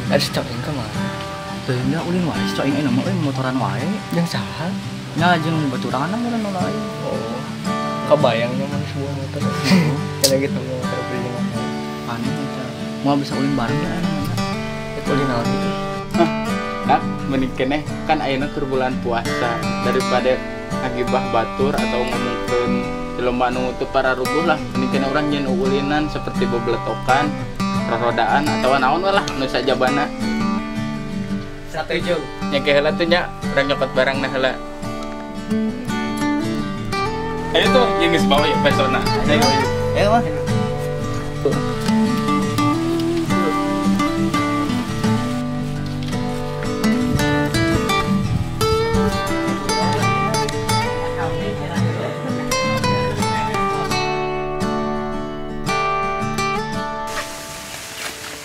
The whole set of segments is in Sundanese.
Ada si Coing kemana? Teuing da ulin wae si Coing ayeuna mah euy motoran wae. Jeung saha? Nya jeung baturangan mun nu lain. Oh. Kebayangnya mah sebuah motor. Kana gitu motor beli motor. Aneh eta. Moal bisa ulin bareng ya ayeuna. Eta ulin naon gitu? Hah, dak mending keneh kan ayeuna keur bulan puasa daripada ngagibah batur atau ngomongkeun jelema nu teu pararuguh lah mending keneh urang nyeun ulinan seperti bebeletokan, rorodaan atau naon lah nu sajabana. Satuju. Nya ke heula teh nya urang nyokot barangna heula. Ayo tuh jeung geus bawa ya pesona. Ayo. Ayo mah.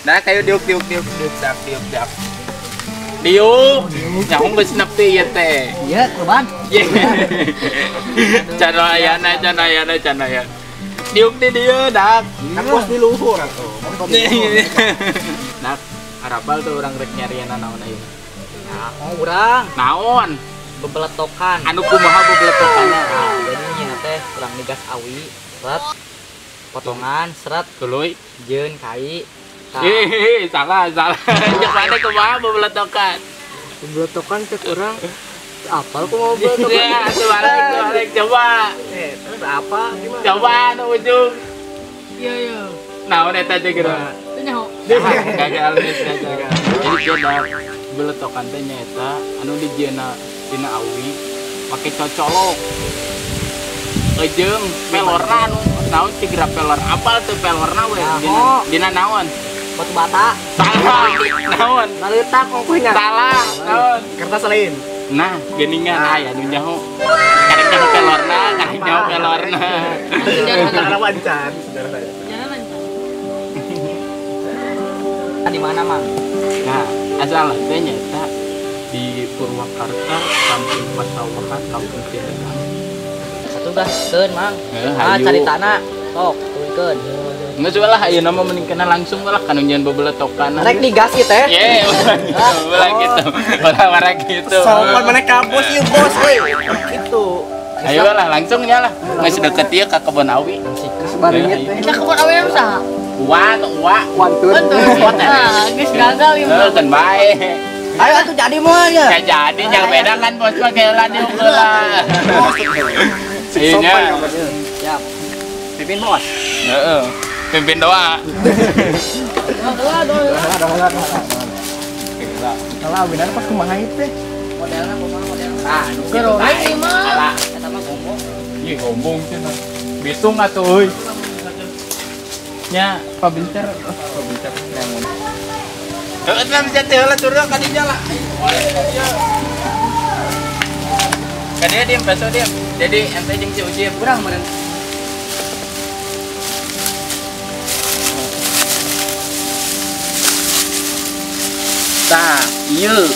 Nah, kayu diuk diuk diuk diuk dak diuk dak. Diuk. Nyaho geus nepi ieu teh. Iya, kurban. Can ayana, can ayana, can aya. Diuk di dieu dak. Kan pos di luhur atuh. Nah, arapal tuh urang rek nyarian naon ayeuna. Nah, urang. Naon? Bebeletokan. Anu kumaha bebeletokan? Nah, jadi nya teh urang migas awi, seret. Potongan seret tuluy jeung kai. Ih, salah, salah. Cek mana kumaha bebeletokan? Bebeletokan cek urang apal kumaha bebeletokan? Ya, balik, balik, coba. Terus apa? Gimana? Coba nu ujung. Iya, iya. Naon eta teh geura? Teu nyaho. Gagal, gagal. Jadi coba beletokan teh nyaeta anu dijieuna tina awi make cocolok. Eujeung pelorna anu naon cigra pelor apal teu pelorna we dina naon? Batu bata. Salah. Naon? Naleutak ongkohnya. Salah. Naon? Kertas lain. Nah, geuningan aya nu nyaho. Karek nyaho pelorna, karek nyaho pelorna. Sejarah wancan, sejarah saya. Sejarah wancan. Di mana, Mang? Nah, asal teh nyaeta di Purwakarta, Kampung Pasawahan, Kampung Ciherang. Satu gaskeun, Mang. Ah, caritana sok tuluykeun. Geus lah ayeuna mah mending kena langsung lah kanu nyeun bebeletokan. Rek digas ieu teh. Ye, ulah gitu. Ulah gitu. Sopan maneh ka bos ieu bos euy. Gitu. Ayo lah langsung nya lah. Geus deket ieu ka kebon awi. Geus bareungit teh. Ka kebon awi mah saha? Wa, wa. Wantun. Nah, geus gagal ieu mah. Heuh, keun bae. Ayo atuh jadi moal nya. Ka jadi nya beda kan bos mah keula diuk heula. Sopan Siap. Pimpin bos. Heeh. Pimpin doa. Doa, doa, doa. Kalau benar pas kumaha ieu teh? Modelna kumaha modelna? Ah, nu goreng ieu mah. Eta mah gombong. Ih, gombong cenah. Bitung atuh euy. Nya, pabencer, pabencer naon. Heuh, teh bisa teh heula turun ka dinya lah. Ka dieu diem, peso diem. Jadi ente jeung si Ujib urang meureun. Tah, ieu.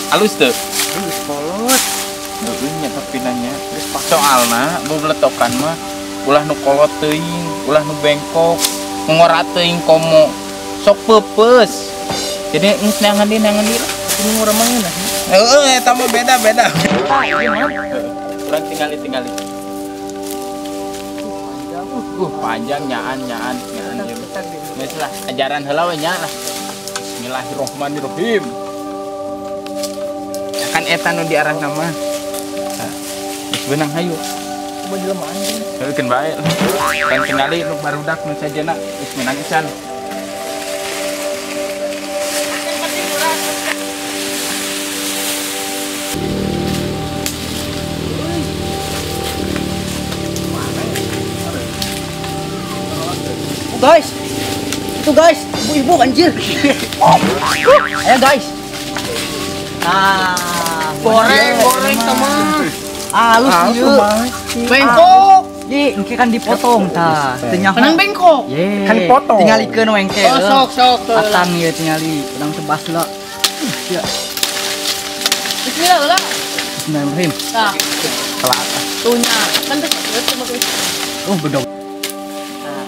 Halus teu? Halus kolot. Heueuh nya tapi nanya. Soalna bebeletokan mah ulah nu kolot teuing, ulah nu bengkok, ngora teuing komo. Sok peupeus. Jadi geus neangan deui, neangan deui lah. Ini ngora mah ngeunah. Heeh, eta mah beda-beda. Urang tingali-tingali. Panjang nyaan nyaan nyaan ieu. Geus lah, ajaran heula we nya lah. Bismillahirrahmanirrahim. Kan eta nu diarahna mah. Geus beunang hayu. Coba jelema anjing. Heuh keun bae. Kan tingali nu barudak nu sajena geus meunang pisan. Guys, itu guys, ibu-ibu anjir. Ayo guys. Nah, goreng, goreng sama. Halus ieu. Bengkok. Ih, engke kan dipotong tah. Teu nyaho. Menang bengkok. Ye. Kan dipotong. Tingalikeun we engke. Oh, sok sok. Atang ieu tingali, urang tebas heula. Ya. Bismillah heula. Bismillahirrahmanirrahim. Tah. Telat. Tunya. Kan teh geus mah. Oh, bedog. Nah.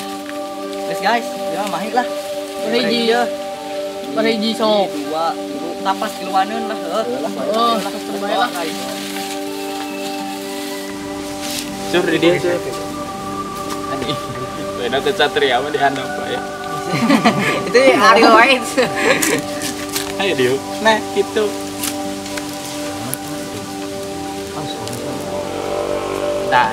Geus guys, ya mahi lah. Hiji ya. Hiji sok. 2, 3, tapas kiluaneun lah heuh. Oh, terbaik lah. Sur di dia sur. Ani. Beda ke Satria mah di handap ya. Itu Ariel wae. Ayo dieu. Nah, gitu. Tah,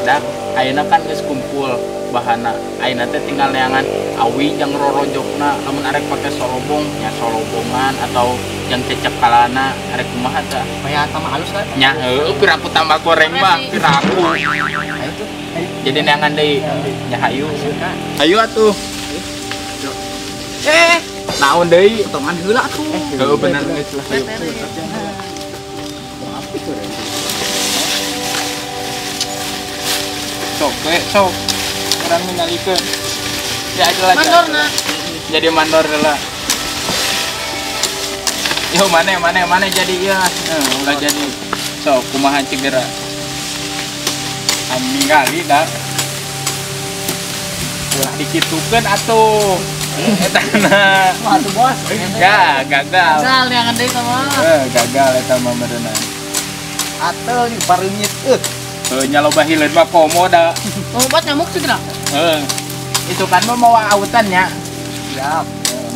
dak ayeuna kan geus kumpul bahana. Ayeuna teh tinggal neangan awi jang rorojokna lamun arek pake solobong nya solobongan atau yang cecek kalana arek kumaha tah. Supaya tambah halus kan? Nya heueuh piraku tambah goreng mah piraku. Ayo tuh. Jadi neangan deui. Nya hayu. Hayu atuh. Eh, naon deui? Potongan heula atuh. Heueuh bener geus lah. Hayu. Sok we sok. Urang ningalikeun. Ya aja lah. Mandorna. Jadi mandor lah. Yo mana jadi ya. Ulah jadi. Sok kumaha cigera. Aing ningali dah. Ulah dikitukeun atuh. Eta na. Wah atuh bos. Ya, gagal. Gagal neangan deui sama. Gagal eta mah meureunna. Atuh di pareungit euh. Heuh nya loba hileud mah komo da. Obat nyamuk cigera. Heeh. Itu kan mah mawa autan nya. Siap.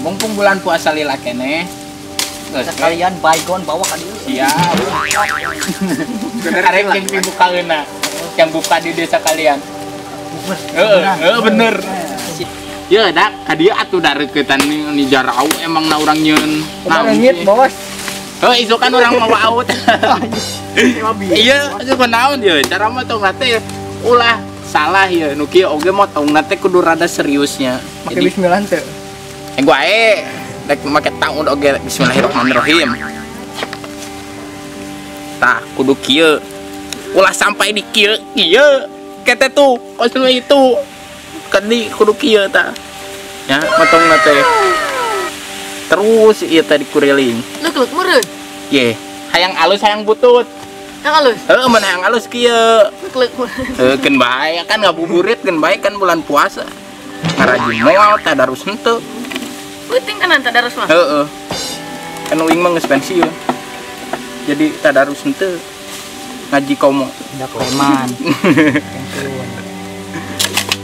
Mumpung bulan puasa lila keneh. Sekalian baygon bawa ka dieu. Siap. Arek jeung pibukaeuna. Yang buka di desa kalian. Heeh, bener. Ya dak ka dieu atuh dareuketan ni jarau emang na urang nyeun. Leungit, bos. Heuh, isu kan urang mawa aut. Iya, isu naon ieu? Cara motong teh ulah salah ya nu kieu oge motongna teh kudu rada seriusnya. Make bismillah teu. Eh wae rek make taun oge bismillahirrahmanirrahim. Tah kudu kieu. Ulah sampai di kieu kieu. Kete tuh kos nu itu. Kedi kudu kieu tah. Ya motongna teh. Terus ieu tadi kuriling. Leuk-leuk meureun. Ye, hayang alus hayang butut. Hayang alus? Heeh, mun hayang alus kieu. Leuk-leuk. Heuh, keun bae kan ngabuburit keun bae kan bulan puasa. Ngarajin moal tadarus henteu. Penting kan tadarus mah. Heeh. Kan uing mah geus pensiun. Jadi tadarus henteu. Ngaji komo. Da preman.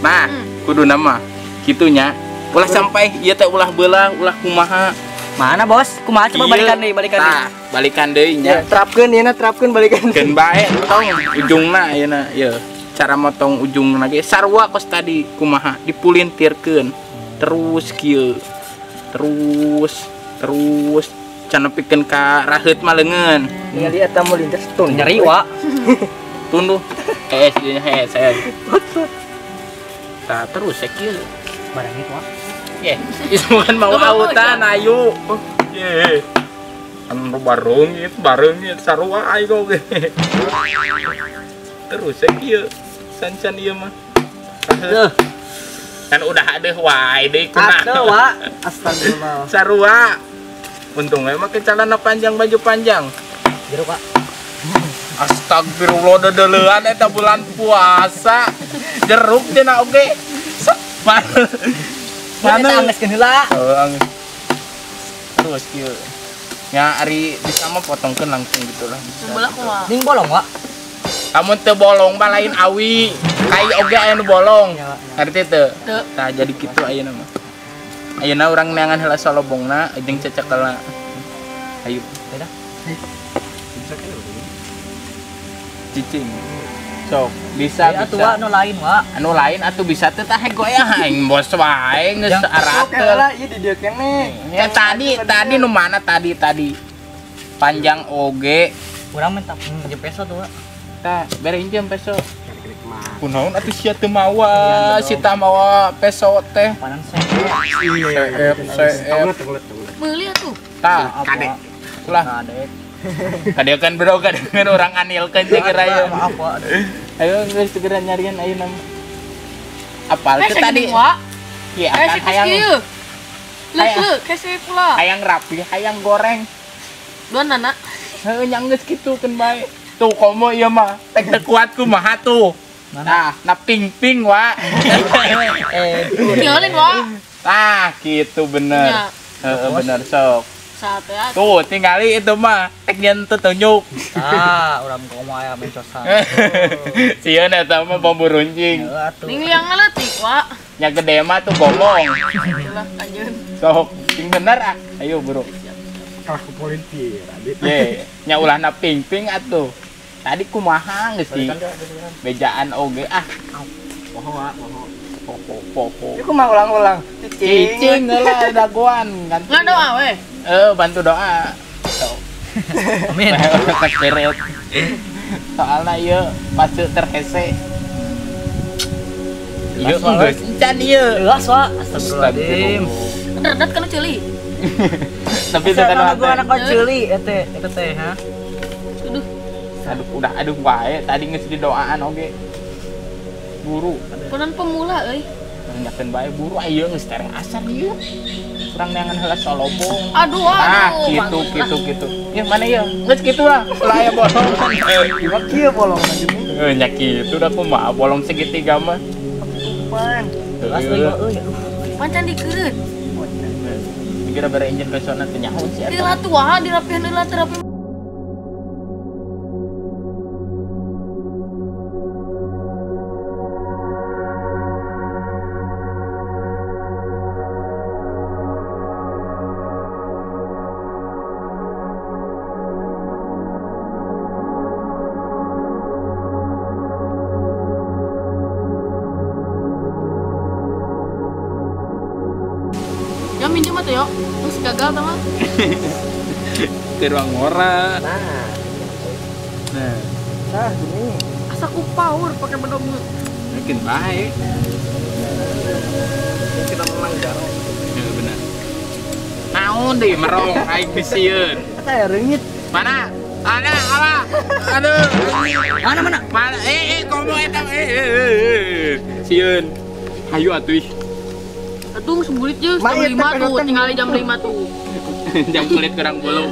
Nah, kuduna mah kitu nya. Ulah sampai ieu teh ulah belah, ulah kumaha. Mana bos? Kumaha coba balikan deui, balikan deui. Tah, balikan deui nya. Terapkeun ieu na, terapkeun balikan. Keun bae tong ujungna ayeuna ieu. Cara motong ujungna ge sarua kos tadi kumaha dipulintirkeun. Terus kieu. Terus terus can nepikeun ka raheut mah leungeun. Ningali eta melintir tun. Nyeri wa. Tunduh. Hees hees hees. Tah terus kieu. Barang itu wa. Ye, itu kan mau autan ayu. Ye. Anu bareungit sarua aing oge. Terus kieu sancan ieu mah. Tuh. Kan udah adeuh wae deui kunaon. Atuh wa. Astagfirullah. Sarua. Untung we make celana panjang baju panjang. Jeruk, Pak. Astagfirullah dedeleuan eta bulan puasa. Jeruk dina oge. Mana angeskeun heula. Heuh, anges. Terus kieu. Nya ari bisa mah potongkeun langsung gitu lah. Belah kumaha? Ning bolong, Wak. Lamun teu bolong mah lain awi. Kai oge aya nu bolong. Ngerti teu? Tah jadi kitu ayeuna mah. Ayeuna urang neangan heula solobongna jeung cecekelna. Ayo. Beda. Cicing. Sok, bisa atuh bisa. Wa nu lain, Wa. Anu lain atuh bisa teh tah goyah aing bos wae geus arateul. Lah ieu di dieu keneh. Ya tadi nu mana tadi? Panjang oge. Urang minta pinjem peso tuh, Wa. Tah, bere injem peso. Kunaon atuh sia teu mawa, si tah mawa peso teh. Panan seep. Seep. Meuli atuh. Tah, kadek. Ulah. Kadek. Kadek kan bro, kadek kan orang anilkeun teh kira ya. Maaf, Wa. Ayo geus segera nyarian ayeuna mah. Apal teu tadi? Iya, hayang. Leuh, kese pula. Hayang rapi, hayang goreng. Dua nana. Heuh nya geus kitu keun bae. Tuh komo ieu mah, tek teu kuat kumaha tuh. Nah, na ping-ping wa. Tinggalin wa. Tah, kitu bener. Heeh bener sok. Sate. Tuh, tinggali itu mah tek nyen tunjuk. Ah, urang komo aya mencosan. Sieun eta mah bambu runcing. Ning liang leutik wa. Nya gede mah tuh gomong. Lah, anjeun. Sok, sing bener ah. Ayo, Bro. Kalah ku volunteer, Adit. Ye, nya ulahna ping-ping atuh. Tadi kumaha geus di bejaan oge ah. Poho wa, poho. Poho, poho. Ieu kumaha ulang-ulang? Cicing heula dagoan kan. Ngadoa we. Bantu doa. Sok. Amin. Sakeret. Soalna ieu pase terhese. Ieu geus encan ieu. Jelas wa. Astagfirullahaladzim. Redat kana ceuli. Tapi teh kana anak ceuli eta eta teh ha. Aduh. Aduh udah aduh wae tadi geus didoaan oge. Buru. Punan pemula euy. Nyakeun bae buru ayeuna geus tereng asar ieu. Kurang neangan heula solobong. Aduh aduh. Ah kitu kitu kitu. Ya mana ieu? Geus kitu lah. Ulah aya bolong. Ieu kieu bolong anjeun. Heuh nya kitu da kumaha bolong segitiga mah. Pan. Jelas euy. Pancan dikeureut. Dikira bare injen pesona teh nyaho sih eta. Heula tua dirapihan heula teh rapi. Ya minjem atuh yo. Terus gagal tah mah. Ke ruang ngora. Nah. Nah. Tah gini. Asa ku power pakai bedog. Makin baik. Kita menang jauh. Ya benar. Naon deui merong aing disieun. Eta reungit. Mana? Ana ala. Aduh. Mana mana? Mana komo eta Sieun. Hayu atuh ih. Aduh, sembulit je, jam 5 tuh, tinggal jam 5 tuh. Jam kulit kurang bolu.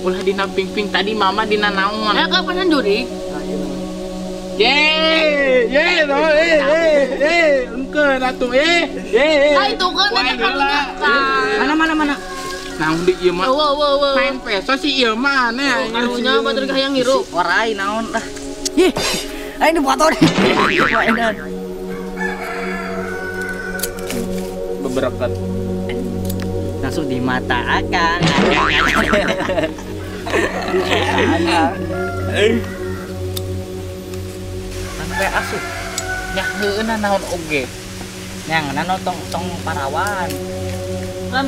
Ulah dina ping-ping tadi mama dina naon. Eh, kapan juri? Ye, ye, engkeun atuh ye. Ah, itu kan eta karunya. Mana mana mana. Naon di ieu mah? Eueuh. Main peso sih ieu mah aneh. Karunya batur hayang ngirup. Orai naon lah. Ih. Aing dibuka deh. Berkat langsung di mata akang. Sampai asup nya heueuna naon oge nya ngeuna tong tong parawan.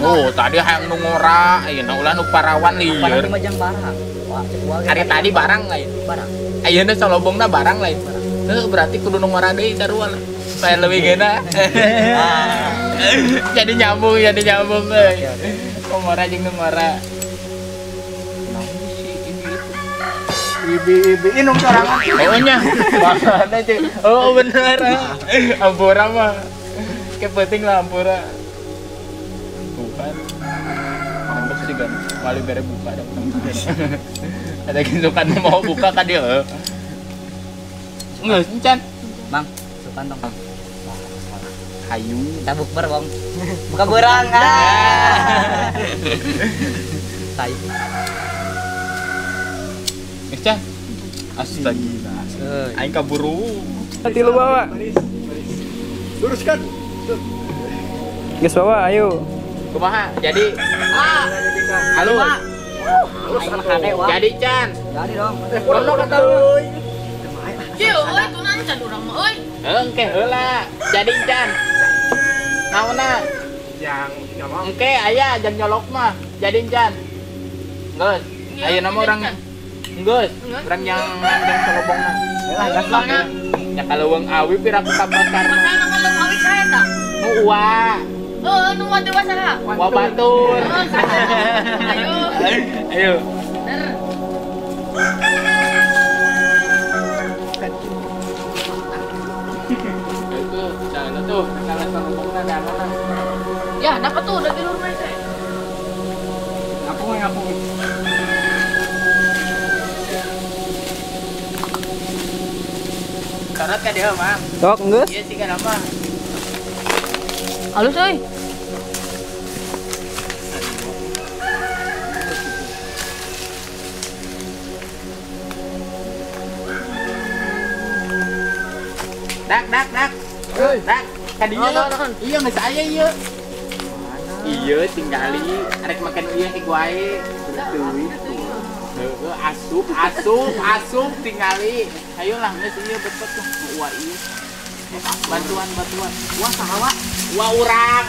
Oh tadi hayang nu ngora ayeuna ulah nu parawan lieur. Parawan mah jang barang. Wah cek wae. Ari tadi barang lain. Barang. Ayeuna solobongna barang lain. Heuh berarti kudu nu ngora deui sarua lah. Supaya lebih geuna. Jadi nyambung euy. Ngora jeung ngora. Naon sih ibi itu? Ibi inum sorangan. Oh nya. Mana cek. Oh bener. Ampura mah. Ke penting lah ampura. Bukan. Mantep sih kan. Wali bere buka dong. Ada sukan mau buka ka dia. Geus encan. Bang, sukan dong. Hayu. Kita bukber, Bang. Buka berang. Ah. Tai. Geus can. Astaga. Aing kaburu. Hati lu bawa. Luruskan. Geus bawa, ayo. Kumaha? Jadi halo. Jadi can. Jadi dong. Kono kata lu. Kieu euy tunan can urang mah euy. Engke heula. Jadi can. Naonna? Yang nyolok. Engke aya jang nyolok mah. Jadi can. Geus. Ayeuna mah urang geus. Urang yang ngandeng solobongna. Heula gas lah. Nya kaleuweung awi pira ku ka pasar. Masa nu kaleuweung awi saha eta? Nu uwa. Heuh, nu wa dewa saha? Wa batur. Ayo. Ayo. Bener. Nah, tuh, kalau salobongna danana. Ya, dapat tuh udah tidur mah teh. Ngapung ngapung. Karat ka dia, Mang. Sok geus. Iya sih kan apa? Halus euy. Dak dak dak. Dak, ka dieu. Iya geus aya ieu. Iya tinggali arek makan ieu ke wae. Teuing. Heeh, asup asup asup tinggali. Ayolah geus ieu bet-bet tuh uwa ieu. Bantuan bantuan. Wah saha wa? Wah urang.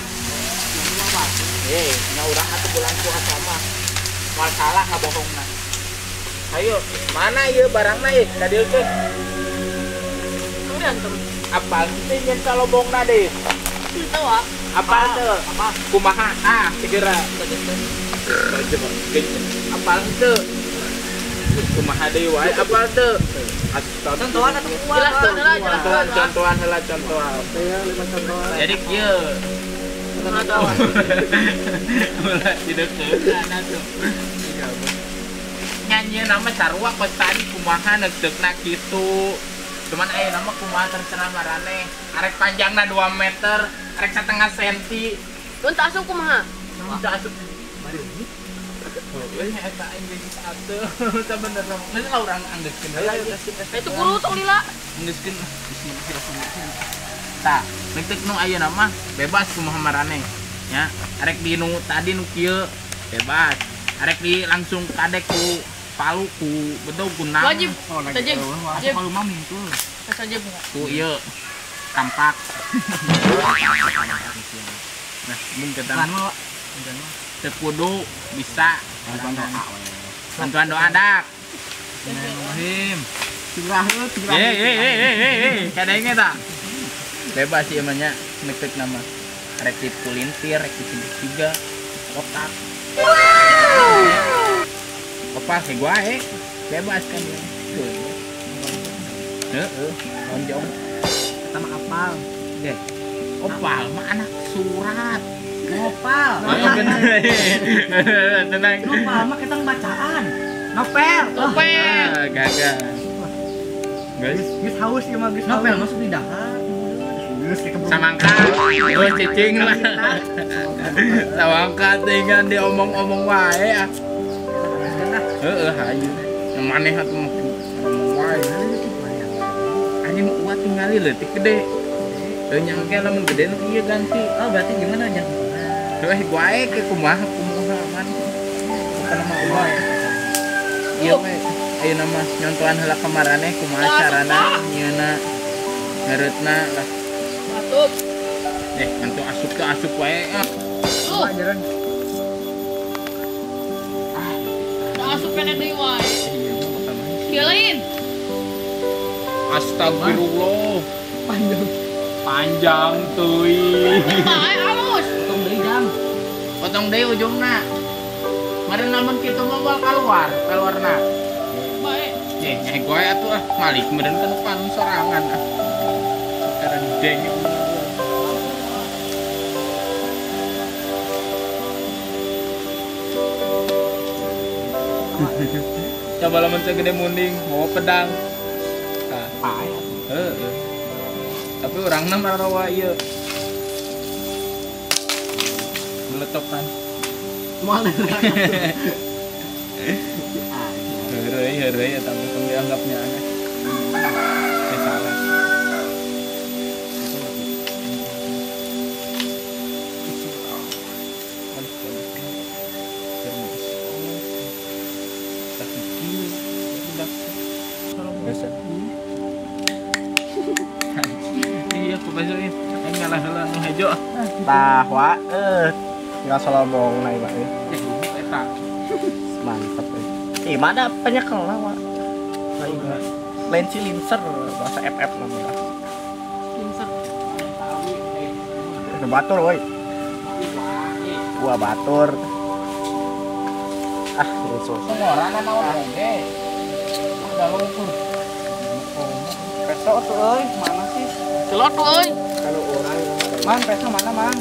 Eh, nya urang atuh bulan puasa mah. Moal salah ngabohongna. Ayo, mana ieu barangna ieu? Ka dieu teh. Apal teh nyen salobongna deh. Tahu ah. Apal teu? Apa? Kumaha? Ah, segera. Apal teu? Kumaha deui wae apal teu? Contohan atuh kuat. Jelaskeun heula, jelaskeun. Contohan heula contohan. Saya 5 contohan. Jadi kieu. Ulah dideukeutan atuh. Nyanyi nama sarua kos tadi kumaha neukteukna kitu. Cuman aya nama kumaha terserah maraneh. Arek panjangna 2 meter, arek 1,5 senti. Mun teu asup kumaha? Mun teu asup. Heueuh nya eta aing geus atuh. Sabenerna geus lah urang anggeuskeun heula ieu. Itu guru tong lila. Anggeuskeun bismillahirrahmanirrahim. Tah, neukteuk nu ayeuna mah bebas kumaha maraneh. Nya, arek di nu tadi nu kieu bebas. Arek di langsung kadek ku palu ku bedog ku nang. Wajib. Wajib. Palu mah mintul. Sajib. Ku ieu tampak. Nah, mun ketang. Teu kudu bisa bantuan doa. Bantuan doa dak. Bismillahirrahmanirrahim. Siraheu, siraheu. Eh, kadenge ta. Bebas ieu mah nya neukteuk nama. Rek dipulintir, rek ditiga kotak. Opa sih wae. Bebas kan ya. Heeh, lonjong. Eta mah apal. Deh. Opal mah anak surat. Nopal. Tenang. Nopal mah kita bacaan. Novel. Novel. Gagal. Guys, geus haus ieu mah geus. Novel masuk di dahar. Geus dikeburu. Samangka. Oh, cicing lah. Samangka tinggal diomong-omong wae ah. Heeh, hayu. Yang maneh atuh mah ngomong wae. Anjing uat tinggali leutik gede. Heuh nyangke lamun gede nu ieu ganti. Oh, berarti gimana jang? Heuh wae ke kumaha kumaha man. Bukan mah wae. Ieu we ayeuna mah nyontohan heula ka maraneh kumaha carana nyieuna ngereutna lah. Asup. Eh, mantu asup teu asup wae ah. Ajaran. Asup kene deui wae. Kieu lain. Astagfirullah. Panjang. Panjang teuing. Bae alus. Potong deui jang. Potong deui ujungna. Meureun lamun kitu mah moal kaluar, kaluarna. Bae. Ye, nyahe goe atuh ah, malik meureun ka depan sorangan ah. Sekarang denge. Coba lamun segede munding mawa pedang. Tah, pae. Heeh. Tapi urangna marawa ieu. Meletokan. Moal. Heureuy heureuy eta mah dianggapnya aneh. Eh salah. Iya, aku basuhin. Aing ngalah heula nu hejo. Tah wa tinggal salobongna ieu mah. Eta. Mantep euy. Ih, mana penyekel lah, Wak. Lain silincer bahasa FF namanya. Silincer. Batur woi. Gua batur. Ah, Yesus. Ngorana naon oge. Udah lumpur. Besok tuh euy, mana sih? Celot euy. Kalau Man, peso mana, Man?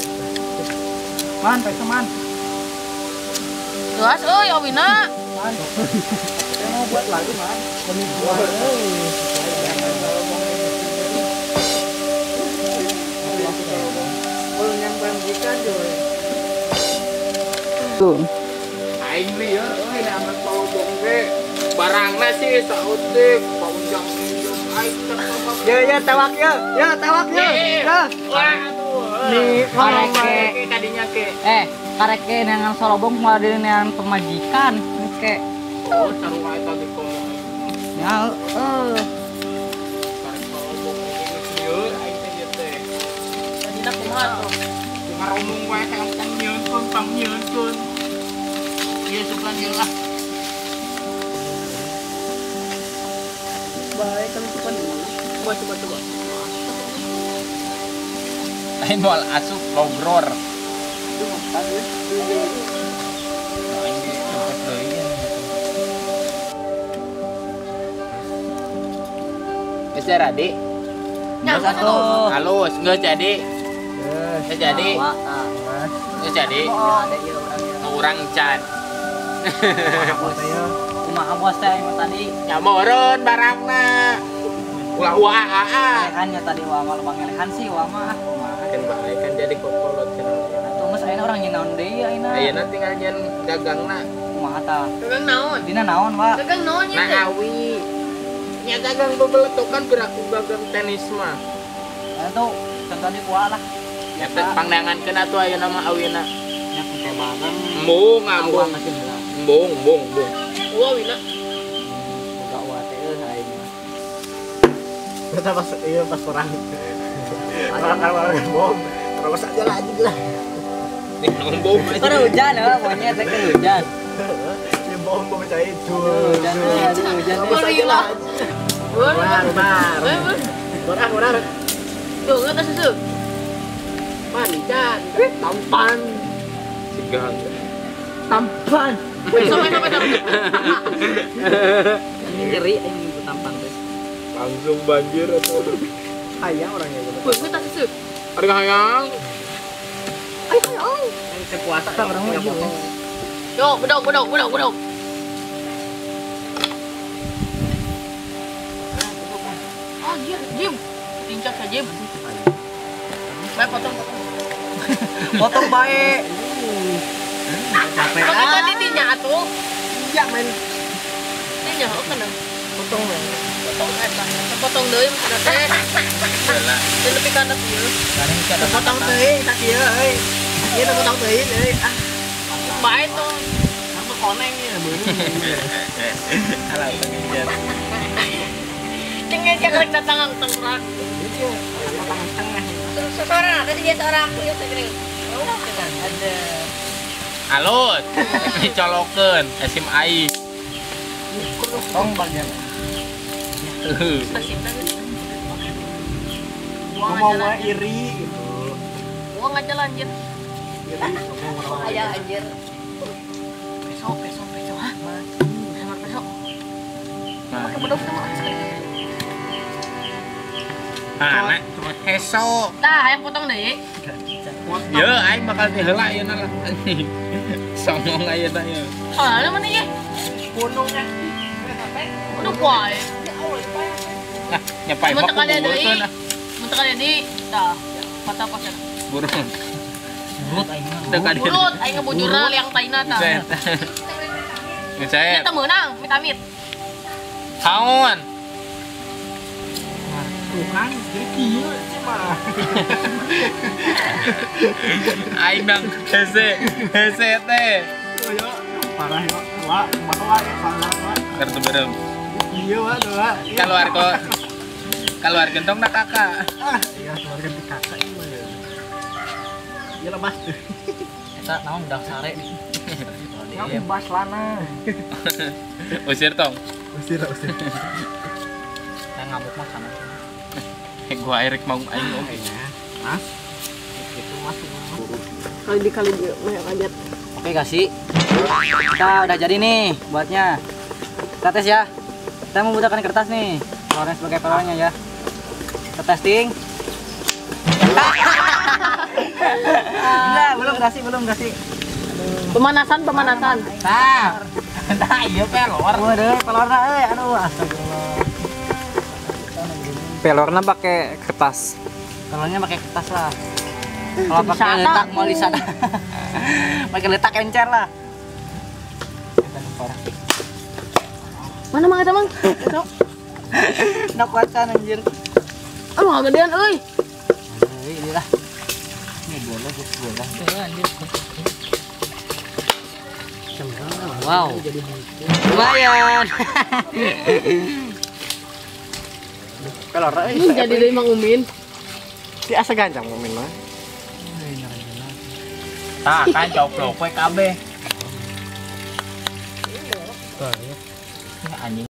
Man, peso man. Jelas euy awina. Man. Saya mau buat lagu, Man. Tuh. Aing lieur euy aman palobong ge. Barangna sih saeutik, paunjang aing teh. Ya ya tewak ya. Ya tewak ya. Ya. Wah atuh. Nih, karek tadinya ke. Karek ke neangan solobong malah di neangan pemajikan ke. Oh, sarua eta di komo. Ya, heeh. Karek solobong geus lieur aing teh ieu teh. Tadina kumaha tuh? Ngaromong wae hayang pangnyieunkeun, pangnyieunkeun. Ieu sugan ieu lah. Baik, kami coba dulu. Coba. Lain moal asup logror. Itu makan ya. Nah, ini tempat deui ya. Geus jadi. Geus atuh. Halus, geus jadi. Geus jadi. Geus jadi. Urang can. Kumaha bos teh aing tadi? Nya meureun barangna. Ulah wah aa. Kan nya tadi wah mah lubang elehan sih wah mah. Kan bae kan jadi kokolot cenah. Atuh geus ayeuna urang nyeun naon deui ayeuna. Ayeuna tinggal nyeun dagangna. Kumaha tah? Dagang naon? Dina naon, Pak? Dagang naon nya teh? Nah awi. Nya dagang bebeletokan beraku dagang tenis mah. Atuh contohnya kuah lah. Nya teh pangdangankeun atuh ayeuna mah awina. Nya teh bareng. Embung ambung. Embung embung embung. Wah wina. Boga wah teh euy aing. Kita pas iya pas perang. Orang bom. Terus aja lagi lah. Nih bom aja. Kan hujan ya, monyet teh kan hujan. Ya bom bom cai itu. Hujan hujan. Terus aja lah. Bar bar. Bar bar. Tuh, enggak susu. Mancan, tampan. Sigang. Tampan. Besok. Ini ngeri ini tampan teh. Langsung banjir atau hayang orangnya gitu. Woi, kita susu. Ada hayang. Ayo hayang. Yang puasa orang mah potong. Yo, bedog. Ah, iya, Jim. Tincak saja, Jim. Baik, potong. Potong baik. Capek. Pakai tadi tinya atuh. Iya, men. Tinya oke dong. Potong, men. Potong eta. Potong deui maksudna teh. Heula. Teu nepi kana ieu. Potong teuing tak ieu euy. Ieu teh potong teuing euy. Ah. Bae tuh. Aku koneng ieu beunung. Alah pengen. Cengen cek datang tengrak. Iya, tengah. Seseorang tadi dia seorang ieu segering. Ada. Alus, dicolokeun esim ai. Tong bagian. Gua mau iri gitu. Gua ngacal anjir. Aya anjir. Besok hah? Besok. Nah, pakai bedog sama sekali. Nah, heso. Tah, hayang potong deui. Ye, aing bakal teh heula ayeuna lah. Songong ayeuna ye. Ah, mana ye? Gunungnya. Aduh, wae. Nah, nyapai mah kuburkeun ah. Mun teu di tah, patah pasir. Burung. Burut aing mah. Burut aing ngebujurna liang taina tah. Ngecet. Kita meunang, amit-amit. Haon. Tuh kan, jadi kieu sih mah. Aing nang hese, hese teh. Yo, parah yo. Wah, kumaha wae parah wah. Kartu berem. Iya wah, doa. Keluar kok. Keluar gentong nak kakak. Ah, iya keluar gentong kakak ieu mah. Iya lepas tuh. Eta naon udah sare. Ngamu bas lana. Usir tong. Usir, usir. Saya ngamuk mah sana. Gua air mau aing oge. Mas. Itu mas. Kali dikali dia mah kaget. Oke kasih. Kita udah jadi nih buatnya. Kita tes ya. Kita membutuhkan kertas nih. Keluarnya sebagai pelornya ya. Kita testing. Enggak, belum kasih. Pemanasan. Nah. Nah, iya pelor. Waduh, pelorna euy. Aduh, astagfirullah. Pelorna pakai kertas. Pelornya pakai kertas lah. Kalau pakai letak mau lisan. Pakai letak encer lah. Mana mang eta mang? Nak kuatan anjir. Aduh, gedean euy. Aduh, inilah. Ini bola, bola. Anjir. Wow. Lumayan. Pelor euy. Ini jadi deui Mang Umin. Di asa gancang Umin mah. Tah kan coplok we kabeh.